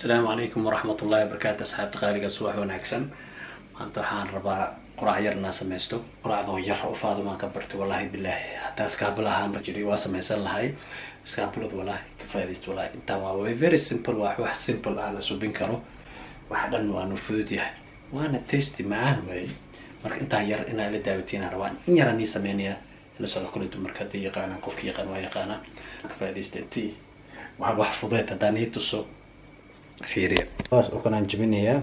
Asalaamu calaykum waraxmat ullahi wabarakaatu. Asxaabta qaaliga, subax wanaagsan. Maanta waxaan rabaa quraac yar inaan sameysto, quraacdoo yar oo Faadumaan ka bartay. Wallahi bilaahi, hataa iskaabula ahaan jiray waa sameysan lahay. Iskaabulada wallahi ka faaidaysto. Wallahi intaan waa very simple, waa wax simple ah la subin karo, wax dhan waanu fudud yahay, waana tasty, macaan waaye. Marka intaan yar inaa la daawatiin aan rabaa, in yaraan nii sameynaya, la socdo. Kule dumarka hadday yaqaanaan, qofki yaqaan waa yaqaanaa, ka faaidaysta. Intii waa wax fudeed haddaan ii tuso, fiiriya. Saas oo kanaan jebinayaa.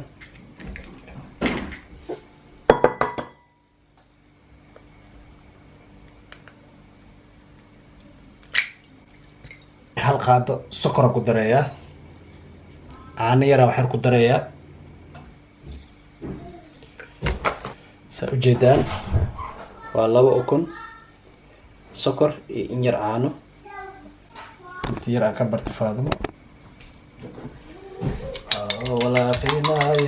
Hal qaado sokora ku darayaa, caano yaraa waxyar ku darayaa. Saa ujeedaan, waa laba ukun, sokor iyo in yar caano. Inta yar aan ka barta Faadimo walaaqinaaye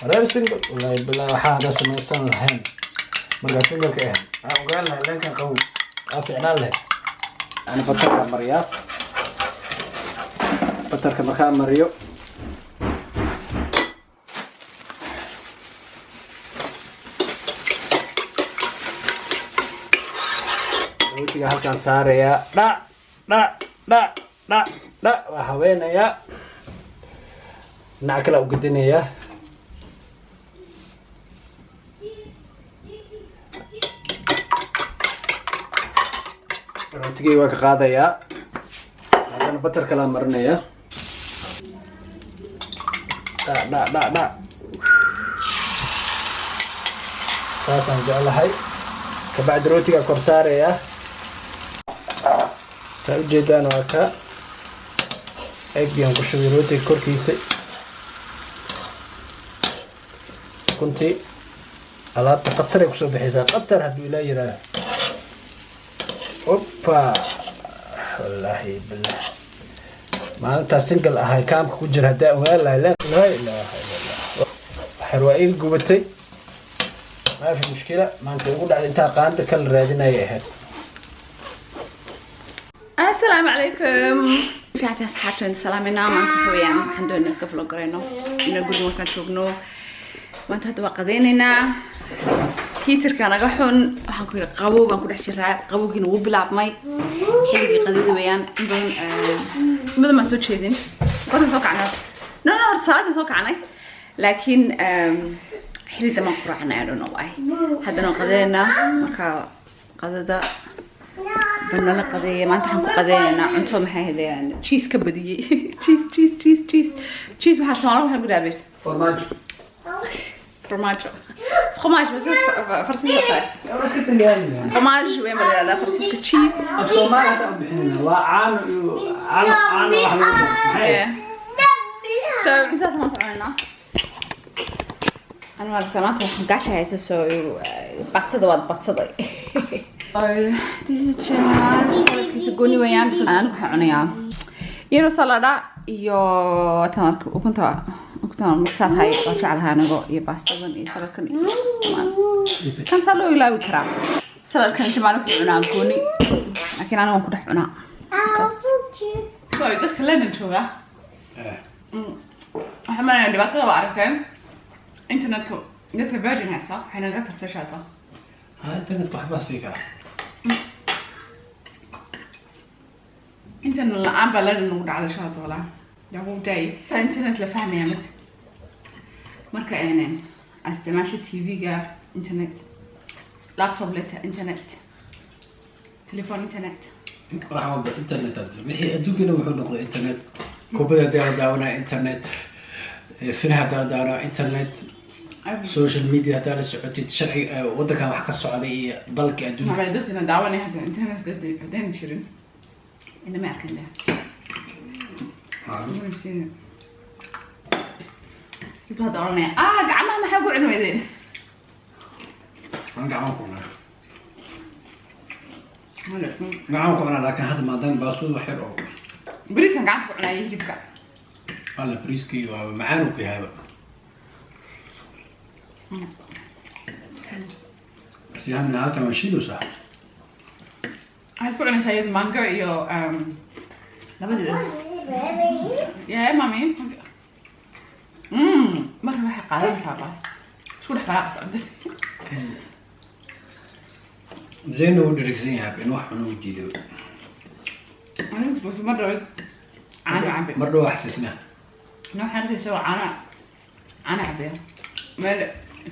reer single. Wallahi bilaa waxaa hadda samaysan lahayn markaa singleka ah aan ogaan lahay leenkan qabow aa fiicnaan lahayd. Ani butterka mariyaa. Butterka markaa mariyo, rootiga halkaan saarayaa. Dhac dhac dhac dhac dhac, waa haweenayaa. Dhinaca kale u gedinayaa. Rootigay waa ka qaadayaa, haddana butter kalaa marinayaa. Dhac dhac dhac dhac, saasaan jeclahay. Kabacdi rootigaa kor saarayaa. Saa ujeedaan, waa ka eggigan ku shubay rootiga korkiisa. Runtii alaabta khatar ay kusoo bixaysaa, khatar hadduu ilaa yiraahdo. Opa, wallaahi billah, maalintaa single ahay kaamka ku jira haddaa ogaan lahay. Laa ilaaha illa Allah. Waxyar waa iga gubatay, maafi mushkila. Maanta igu dhacday intaa qaanda kala raadinaya ahayd. Asalaamu calaykum, fiicanta asxaabta, salaaminaa. Maanta waxa weeyaan waxaan doonaynaa iska vlog garayno ina guriga markaan joogno. Maanta hadda waa qadaynaynaa. Heaterka naga xun, waxaan ku yidhi qabow baan ku dhex jiraa, qabowgiina wuu bilaabmay. Xilligii qadada weeyaan. In badan, in badan baan soo jeedin. Goortan soo kacnay? No, horta salaadii soo kacnay, laakiin xilli dambaan ku raacnay. I don't know why. Haddana waan qadaynaynaa. Marka qadada banala qadeeya. Maanta waxaan ku qadeynaynaa cunto, maxay ahaydeen, cheese ka badiyey. Cheese, cheese, cheese, cheese, cheese. Waxaa Soomaali waxaan ku dhaabay Farmaajo. Farmaajo, fromage, bas Faransiiska tahay. Waa iska Talyaani. Fromage weyn baa la yihahdaa Faransiiska cheese. Af Soomaali hadda u bixinayna waa caano iyo caano, caano wax lagu daro. Maxay? Yeah. So cuntadaas maanta cunaynaa. Ani maaragta maanta waxaan gaaja haysa, so bastada waad badsaday. This is Jamal, saladkiisa gooni weeyaan because anigu waxaan cunayaa yaro salada iyo tan ukunta. Ukunta markaa tahay waa jeclahay anigo, iyo bastadan iyo saladkan iyo dhammaan. Kan saa loo ilaawi karaa? Saladkan Jamaal wuxuu cunaa gooni, laakiin anigu waan ku dhex cunaa markaas. So dadka London jooga, waxaan malaya dhibaatada waa aragteen. Internetka dadka Virgin haysta waxay naga tartay shaata. Ha, internet waxbaa sii karaa. Internet la-aan baa London ugu dhacday shaata. Walaa the whole day internet la fahmaya mid marka aynan isticmaasho TV-ga internet, laptop leta internet, telephone internet. Wax walba internet aad wixii adduunkana wuxuu noqday internet. Kubada haddii la daawanaya internet, finaha haddii la daawanaya internet, social media haddaa la socotid, sharci waddankan wax ka socday iyo dalka adduunka. Maba dadkina daawanaya hadda internet haddayna jirin inama arkin deh. Siduu hadda oranaya, ah, gacmaha maxaa ku cuni weydeen? Aan gacmaha ku cunaa, gacmaha ku cunaa, laakiin hadda maadaama baastada wax yar oo Bariiskan gacanta ku cunaya, hilibka. Alla, bariiskii waa macaan uu ku yahayba. Si hadda halkan waa shiidaysaa. Waxay isku cunaysaa iyada mango iyo Labadii. Yeah, mommy. Marka waxay qaadanaysaa baas. Isku dhex walaaqaysa, Cabdi. Zeyna wuu dherigsan yahay in wax cunu u diiday. Anigu bas mar dhaweyd caano cabe. Mar dhow xasuusnaa. No, waxaan arkaysa isagoo caano cabaya. Meel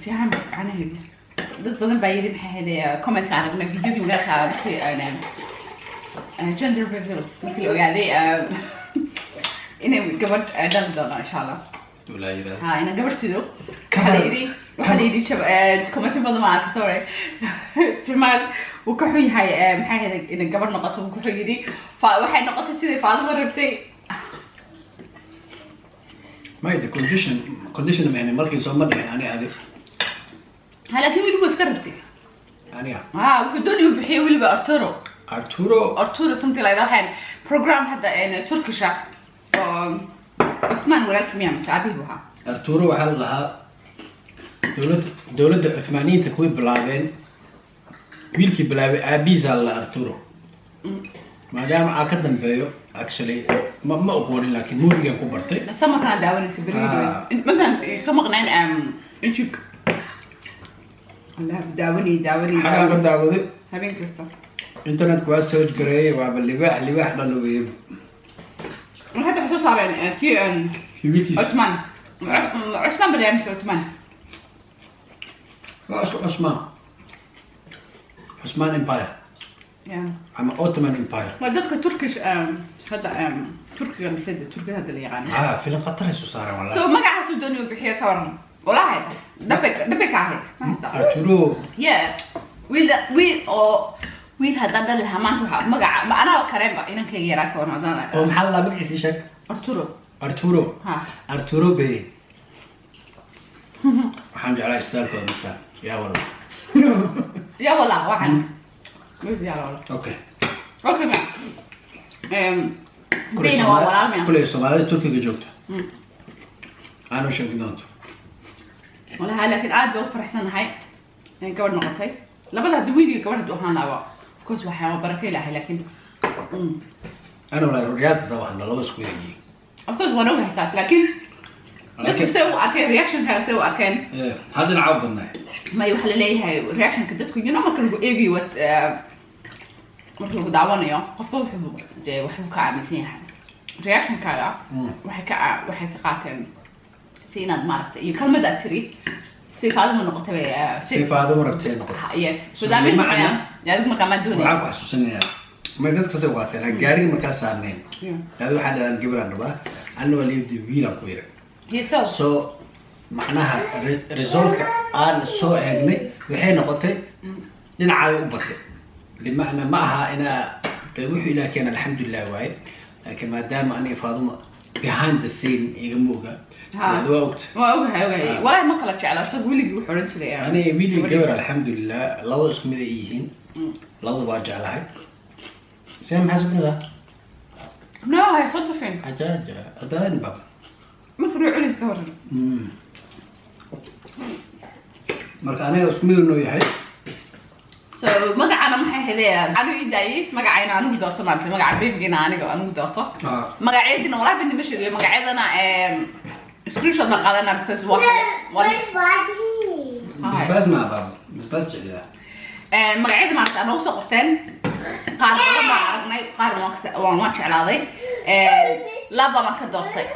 si ahaan caanaheedi. Dad badan baa yidhi, maxay ahayd, commentka aragnay videogii magaalka markii aan gender reveal, markii la ogaaday inay gabadh dhali doono, insha Allah. Walaa yiraahdo. Ha, ina gabadh sido. Waxaa la yidhi commenti badan ma arka, sorry. Jamaal wuu ka xun yahay, maxay ahayd, inay gabadh noqoto. Wuu wuxuu yidhi waxay noqotay sidii Faadimo rabtay. May, the condition ma markii soo ma dhicin ani adi. Ha, laakiin weliba waa iska rabtay. Aniga? Ha, wuxuu doonay uu bixiyay weliba Arturo. Arturo. Arturo, something like that. Waxaan program hadda Turkish ah oo Cusmaan walaalkii miyaa mise aabihii buu ahaa. Arturo waxaa la dhahaa dowladda Cuthmaaniyiinta kuwii bilaabeen, wiilkii bilaabay aabihiisa la Arturo, maadaama aa ka dambeeyo. Actually ma aqoonin, laakiin moviegan ku bartay. Samarkaan daawanaysa berigii markaan soo maqnayn YouTube. Allah, daawanay, daawanay. Xagaan ka daawaday. Habeen kasta. Internetka waa search gareeyay, waaba libaax, libaax dhalo weeye. Hadda waxay soo saareen tii kii wiilkiis. Cusmaan, Cusmaan baa mise Cusmaan? Waa isku Cusmaan, Cusmaan Empire. Yeah. Ama Ottoman Empire. Waa dadka Turkish hadda Turkiga mise Turkida hadda la yaqaano. Ah, filim khatar ay soo saareen wallahi. So magacaasuu doonay uu bixiyo, ka waran? Walahi dhabbay dhabbay ka ahayd, ma haystaa? Arturo. Yeah, wiil wiil oo wiil haddaan dhali lahaa maanta, waxaa magaca ma anaa kareenba inankayga yaraa, ka waran haddaan? Oo maxaa la magaciisa ii sheeg. Arturo. Arturo. Ha. Arturo bey, waxaan jeclaa istaalkooda marka yaa walla. Ya wallah, waxaan wis yaa wallah. Okay. Okay, ma bayna waa walaal miya? Kuley Soomaalida Turkiga joogto aanu sheegi doonto. Walahi, laakiin aad baan u faraxsanahay inay gabadh noqotay. Labada hadii wiil iyo gabadh hadduu ahaan lahaa, of course waxaa barako Ilaahay, laakiin Ana walaa reality da waxaan laba isku yahay. Of course waan ogahay taas, laakiin dadku say u arkeen, reactionkaaga say u arkeen. Hal dhinaca u badnay. May, waxaa laleeyahay reactionka dadku, marka lagu eegayo what marka lagu daawanayo, qofba wuxuu dee waxbuu ka aaminsan yahay reactionkaaga. Waxay ka qaateen si inaad maaragtay iyo kelmad aad tiri si Faadimo noqotay bay Si Faadimo rabtay noqotay. Yes. So, So that means bimacna- adigu markaa maa doonaya. Waxaan ku xasuusinayaa, may dadka say u qaateen gaariga markaa saarneen. Adi waxaa dhahaan gabaraan rabaa, anna waa liibdi wiilaan ku yiri. Yeah, so So macnaha resultka aan soo eegnay waxay noqotay dhinacaaga u batay. Bimacnaa ma aha inaa de wuxuu Ilaah keena, alxamdulilah waaye, laakiin maadaama aniga Faaduma behind the scene igama oga. Waa ogta. Waa ogahay, ogahay. Walaahi ma kala jecla isaga, weligii wuxuu odhan jiray aniga wiil iyo gabar, alxamdulilah, labada isku mid ay yihiin, labada waa jeclahay. See, maxaa subinaysaa? No, hay soo tufin. Ajaaja adaan baba. Marka ruu culis, ka waran? Marka aniga isku mid noo yahay. So magacana maxay ahayd, anu ii daayay magacayna anigu doorto, maaragtay, magaca babygiina aniga anigu doorto. Magacyadina walaa bindi ma sheegayo magacyadana, screenshot ma qaadana because waa Where's Buddy? Basbaas ma aqaabo, basbaas jeclaa. Magacyada maaragtay aan noogu soo qorteen, qaar badan baan aragnay, qaar waan jeclaaday, laba baan ka doortay.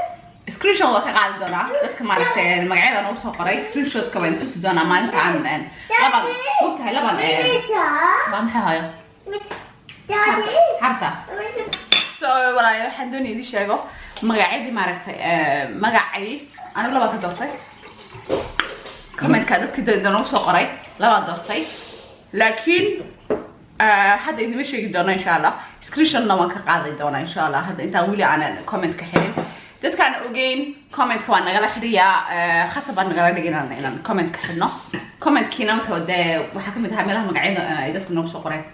Screenshot waa ka qaadi doonaa dadka maaragtay magacyada noogu soo qoray. Screenshotka waan tusi doonaa maalinta aan laban ogtahay laban waa maxay hayo. Daddy. Xarta. So walaalayaal, waxaan doonaya idin sheego magacyadii maaragtay, magacii anigu labaa ka doortay. Commentka dadkii noogu soo qoray labaa doortay, laakiin hadda idima sheegi doono, insha Allah. Screenshotna waan ka qaadi doonaa, insha Allah. Hadda intaan weli aanan commentka xirin, dadkaan ogeyn commentka waa nagala xidhiyaa, khasab baa nagala dhigin inaan commentka xidhno. Commentkiina wuxuu dee waxaa kamid ahaa meelaha magacyada ay dadku noogu soo qoreen.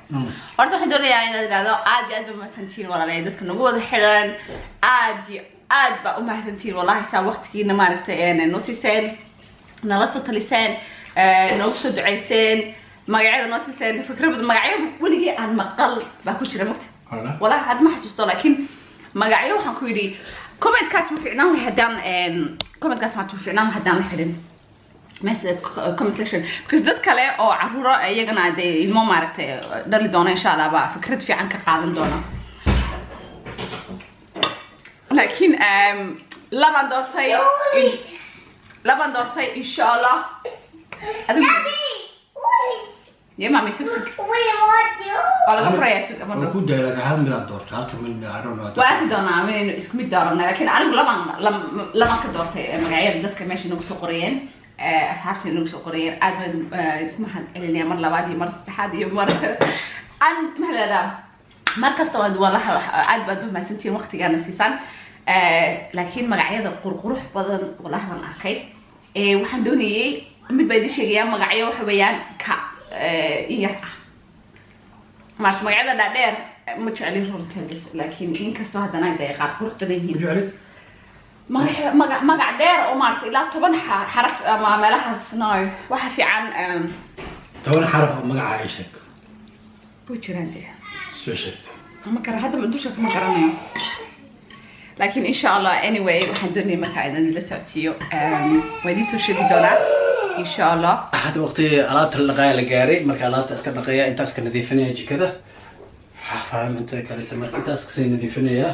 Horta waxaan doonayaa inaad idhahdo aad iyo aad ba mahadsantihiin, walaalayaal, dadka nagu wada xidhan. Aad iyo aad ba u mahadsantihiin wallahi, saa waqtigiina maaragtay noo siiseen, nala soo taliseen, noogu soo duceyseen, magacyada noo siiseen, fikrad magacyo weligii aan maqal baa ku jira, mogta. Wallahi hadda ma xasuusto, laakiin Magacyo waxaan ku yidhi commentkaas ma fiicnaan lahay haddaan commentkaas maanta ma fiicnaan lahay haddaan la xidhin message comment section, because dad kale oo caruuro iyagana dee ilmo maaragtay dhali doona, insha Allah, baa fikrad fiican ka qaadan doona. Laakiin labaan doortay, labaan doortay, insha Allah. Adigu Daddy, what is? Yee mami, sug, sug. We want you. Waa laga furayaa, sug ama Waa ku dayla hal mid aad doorto, halka mid, I don't know. Waa arki doonaa inaynu isku mid doorana, laakiin anigu labaan labaan ka doortay magacyada dadka meesha nagu soo qorayeen, asxaabta nagu soo qorayeen. Aad baan idinku mahad celinaya mar labaad iyo mar saddexaad iyo mar aan maxaa mar kasta. Waad walaha aad baad mahadsantihiin waqtigaana siisaan. Laakiin magacyada qurqurux badan walahi waan arkay. Waxaan doonayay mid baa idin sheegayaa, magacyo waxa weeyaan ka in yar ah maarta. Magacyada dhaadheer ma jeclin runtii, laakiin inkastoo haddana ay qaar qurux badan yihiin. Jeclid? Magac dheer oo maarata ilaa 10 xaraf ama meelahaas, no, waxa fiican 10 xaraf oo magaca ay sheeg. Way jiraan dee. Soo sheegtay. Ma gara hadda, dusha kama garanayo, laakiin insha Allah. Anyway, waxaan doonayay markaa inaan la socodsiiyo. Waa idiin soo sheegi doonaa, insha Allah. Hadda waqti alaabta la dhaqaaya la gaaray. Marka alaabta iska dhaqaya, intaas ka nadiifinaya jikada, faham inta kalisa, marka intaas kasii nadiifinaya.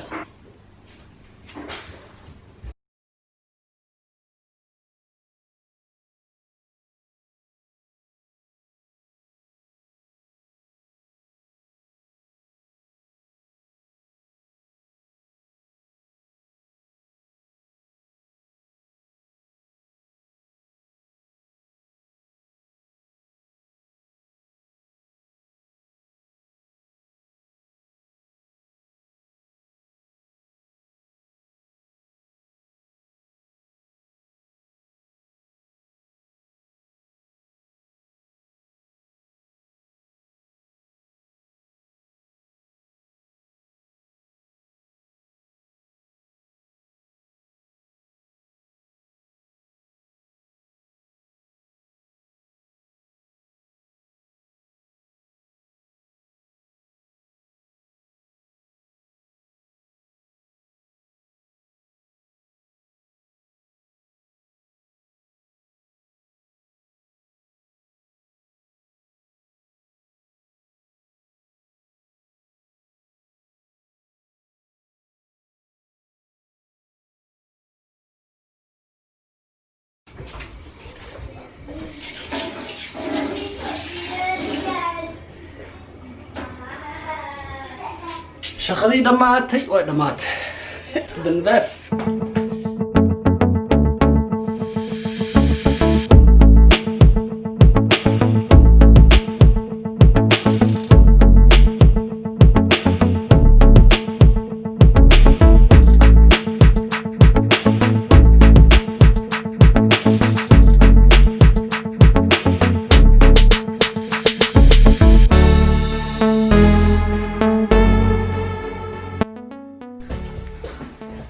Shaqadii dhammaatay, way dhammaatay dandaaf.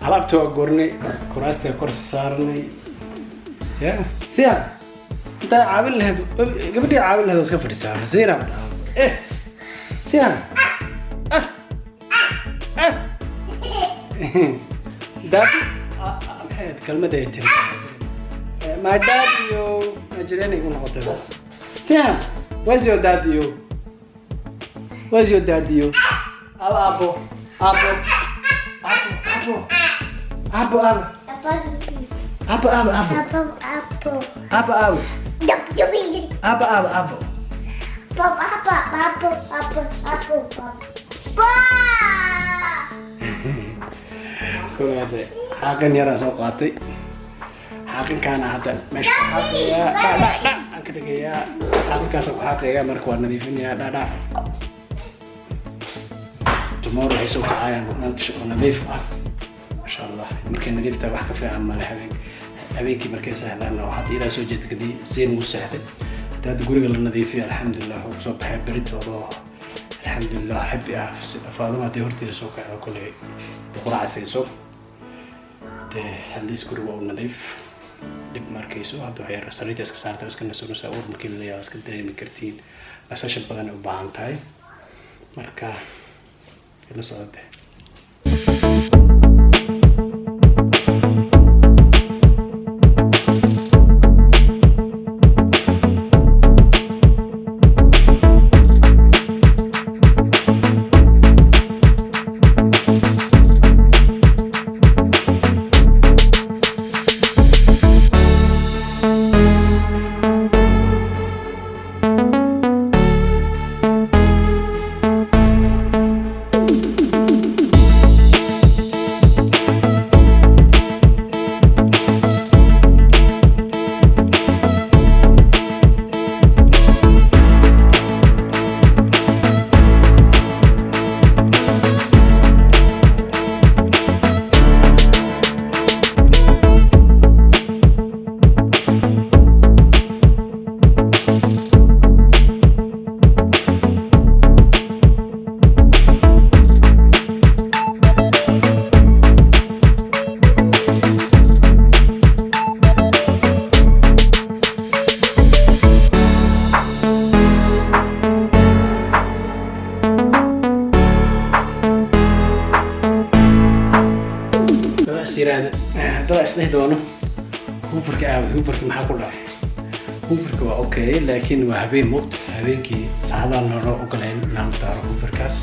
Alaabta waa goornay, kuraasta kor saarnay. Ya siya intaa caawin lahayd gabadhii, caawin lahayd oo iska fadhisaa. Zainab, eh siya, ah ah dad maxay ahayd kelmadda ay tiri? My dad iyo Nigerian igu noqotay. Siya, where's your dad? You, where's your dad? You, abo abo abo abo abo abo abo abo abo Apple, apple. Abo abo. W. Abo abo abo. Papa, apple, apple, apple, apple. Koowaade xaaqin yaraa soo qaatay, xaaqinkaana hadda meesha ku xaaqayaa, dhac dhac dhac aan ka dhigayaa. Xaaqinkaasaan ku xaaqayaa, marka waa nadiifinayaa, dhac dhac. Tomorrow waxay soo kacayaan oo nadiif ah, masha Allah. Markay nadiif tahay wax ka fiican male. Habeenkii markay seexdaan, waxaad ilaa soo jeed kadib siin wuu seexday. Hadda hadda guriga la nadiifiyo, alxamdulilah, wuxuu kusoo baxay beritooda, alxamdulilah, happy ah. Faaduma haddii horteeda soo kacdo, kolley quraaca siiso dee, at least guriga waa u nadiif, dhib ma arkayso. Hadda waxay sariirta iska saarta, iska nasanaysaa. Uur markii la leeyahay, iska dareemi kartiin, nasasho badan ay u baahan tahay. Marka ila socda dee. Dada is yiraahda, dada is dhihi doono hooverka aawe, hooverka maxaa ku dhacay? Hooverka waa okay, laakiin waa habeen mogt, habeenkii saacadaha nooloo ogoleen inaan daaro hooverkaas.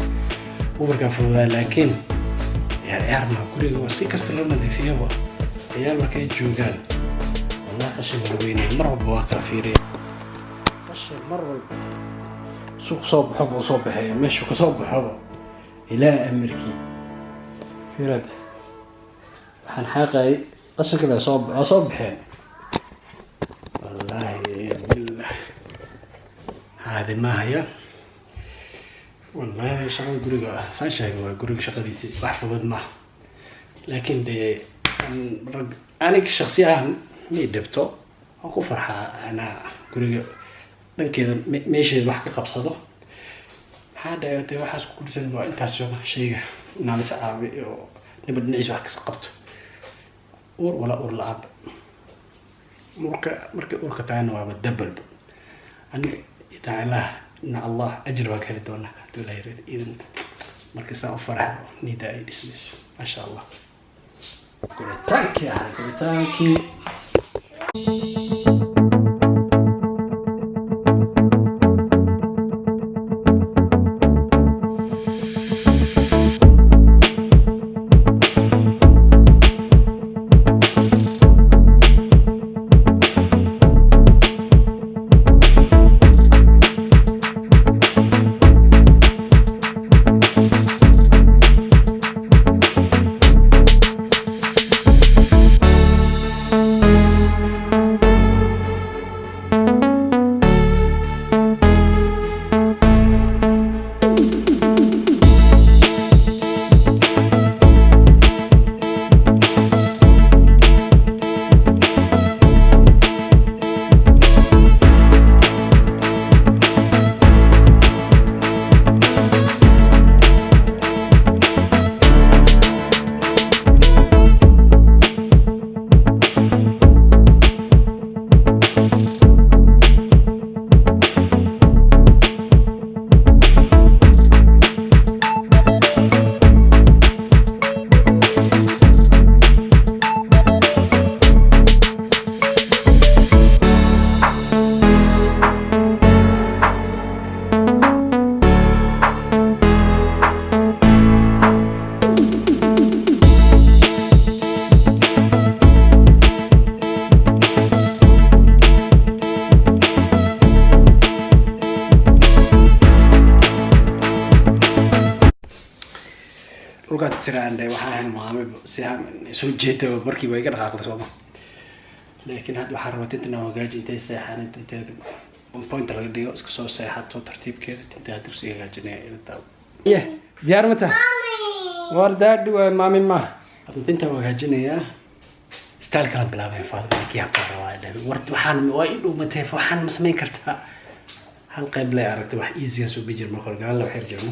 Hooverkaa fududaa, laakiin ciyaar ciyaar maa guriga oo si kasta loo nadiifiyaba, ciyaar markay joogaan wallahi qashin waa weynay. Mar walba waa kala fiiriya qashin, mar walba suuq soo baxoba uu soo baxeeya, meeshuu ka soo baxoba ilaa amarkii. Fiirad, waxaan xaaqayay qashinka la soo waa soo baxeen, wallaahi billah caadi maahaya. Wallaahi shaqada guriga saan sheegay, waa guriga shaqadiisi wax fudud maaha, laakiin dee rag aniga shaksi ahaan may dhibto, waan ku farxaa anaa guriga dhankeeda meesheeda wax ka qabsado. Maxaa dhahay, dee waxaas ku guursan waa intaas yooma shayga inaan is caawi oo niba dhinaciisa wax kas qabto, uur walaa uur la-aanba. Uurka markay uurka tahayna waaba dabalba. Aniga dhinaca ilaah, dhinaca Allah ajir baan ka heli doonaa hadduu Ilaah yiraahdo idin. Marka saan u faraxdo niida ay dhismayso, maasha Allah. Goritaankii ahaa goritaankii. Dhulkaad tiraandhe waxaa ahayn maamiba si aan soo jeeda markiiba iga dhaqaaqda sooma, laakiin hadda waxaan rabaa tinta inaan hagaaji intay seexan, tinteeda on point laga dhigo, iska soo seexato tartiibkeeda. Tinta hadda usii hagaajinaya ilaa ye diyaar ma tahay? War daddy waay, mommy ma. Hadda tinta hagaajinayaa, style kalan bilaabay. Faadima yaabkaa rabaa dhahday, war waxaan waa ii dhuumatay, waxaan ma samayn kartaa? Hal qayb lay aragtay, wax easy soo bijir. Marka hore gadaal la xir jirno,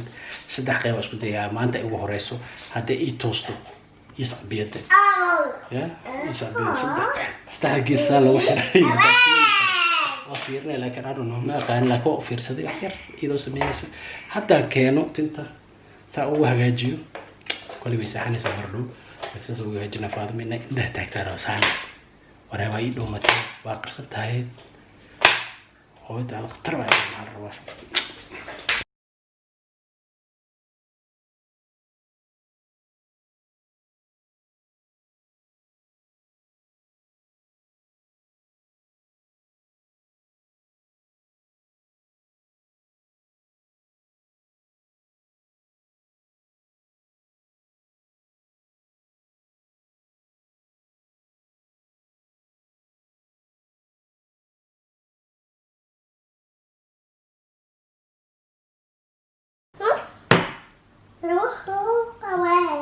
saddex qayb isku dayaa maanta ugu horeyso. Hadday ii toosto ii sacbiyada ya ii sacbiyada, saddexda geesaa lagu xiray waa fiirinaya, laakiin I don't know, ma aqaanin, laakiin waa u fiirsaday wax yar iyadoo sameynaysa. Haddaan keeno tinta saa ugu hagaajiyo, kolay way seexanaysaa mar dhow, laakiin saas ugu hagaajinaa. Faadima inay indhaha taagtaan oo saan waraa waa ii dhowmatay, waa qarsan tahay, hooyada khatar waa maxaa la rabaa.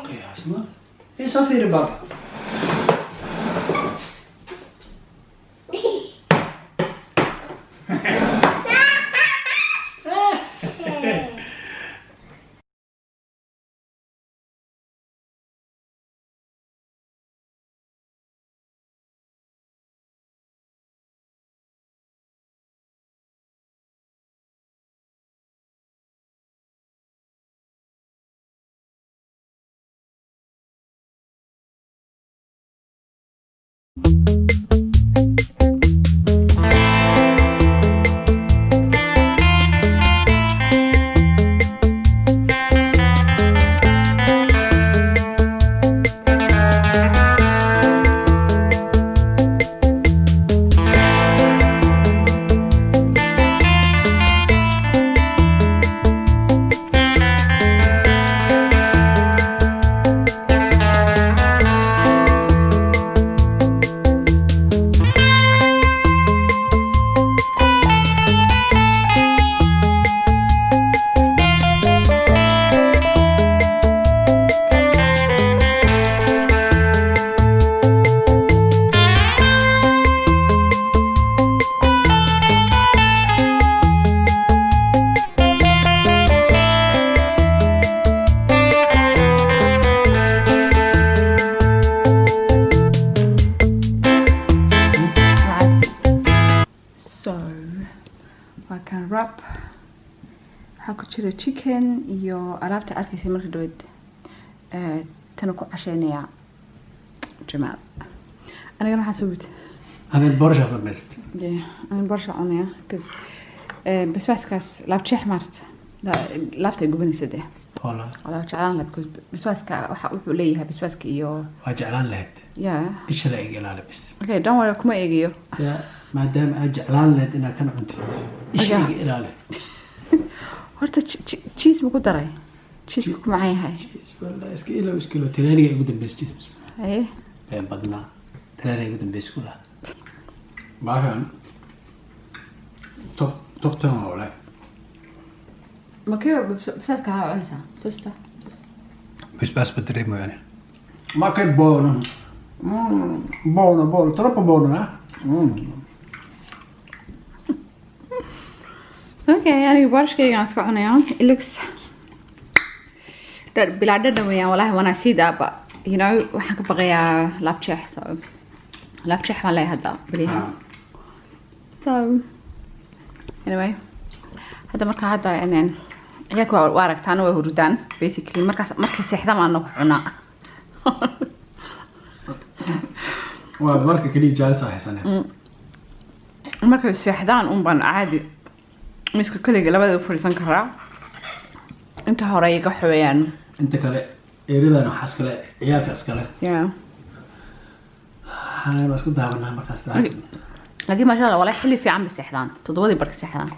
Qiyaasma ii soo fiiri baaba. Wrap waxaa ku jira chicken iyo alaabta arkaysay marka dhaweyd. Tana ku casheynayaa Jamaal, anigana waxaan soo bitay. Anin boorashaa samaystay. Yeah, aan borsha cunaya because basbaaskaas laabjeex maarta laabta ay gubanaysa dee. Wala. Walaa jeclaan lahaa because basbaaska waxa wuxuu leeyahay basbaaska iyo Waa jeclaan lahayd. Ishada iga ilaali bis. Okay, don't worry, kuma eegayo. Ya, maadaama aad jeclaan lahayd inaad kana cuntid, isha iga ilaali. Horta cheese ma ku daray? Cheese ku macaan yahay. Cheese, wallah, iska ilow, iska ilow. Talyaaniga igu dambeysa cheese bis. Haye. Been badnaa, Talyaaniga igu dambeysa ku lahaa. Baashan top top 10 waa walahi. Ma kii basbaaska haa cunaysaa? Tusta tus. Basbaas ba dareemayo. Ma che buono. Buono, buono, troppo buono, eh? Okay, aniga boorashkayga aan iska cunayaa. It looks bilaa dhadhan weeyaan walahi when I see that, but waxaan ka baqayaa laabjeex, so laabjeex baan leeyahay hadda beriyahan. So anyway, hadda marka hadda inaan ciyaalka waa aragtaan, way hurdaan basically. Markaas markay seexdaan baan nagu cunaa. Waa marka kaliya jaalisa haysanee. Markay seexdaan un baan caadi miska keliga labada u fadhiisan karaa. Inta hore iga xoweeyaan. Inta kale eeridan waxaa iskale ciyaalka iskale. Waxaan waa iska daawanaa markaas. Laakiin maasha Allah, walaahi xilli fiican bay seexdaan, 7-dii barka seexdaan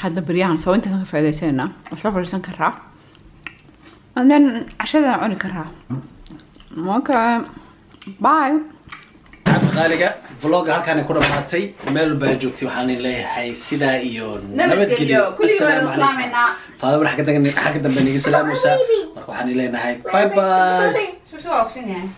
hadda beryahan, soo intaasan ka faa'iidaysanayna, waa isla fadhiisan karaa and then cashadaan cuni karaa. Okay, bye. Asxaabta qaaliga, vlogga halkaan ku dhamaatay. Meel walba aad joogtay waxaan leeyahay sidaa iyo Nabadgelyo. Kulligii waan Assalaamu calaykum. islaameynaa. Faadimo xagga dambe, xagga dambe niga salaamaysaa. Marka waxaan leenahay bye bye. Suusu waa ogsan yahay.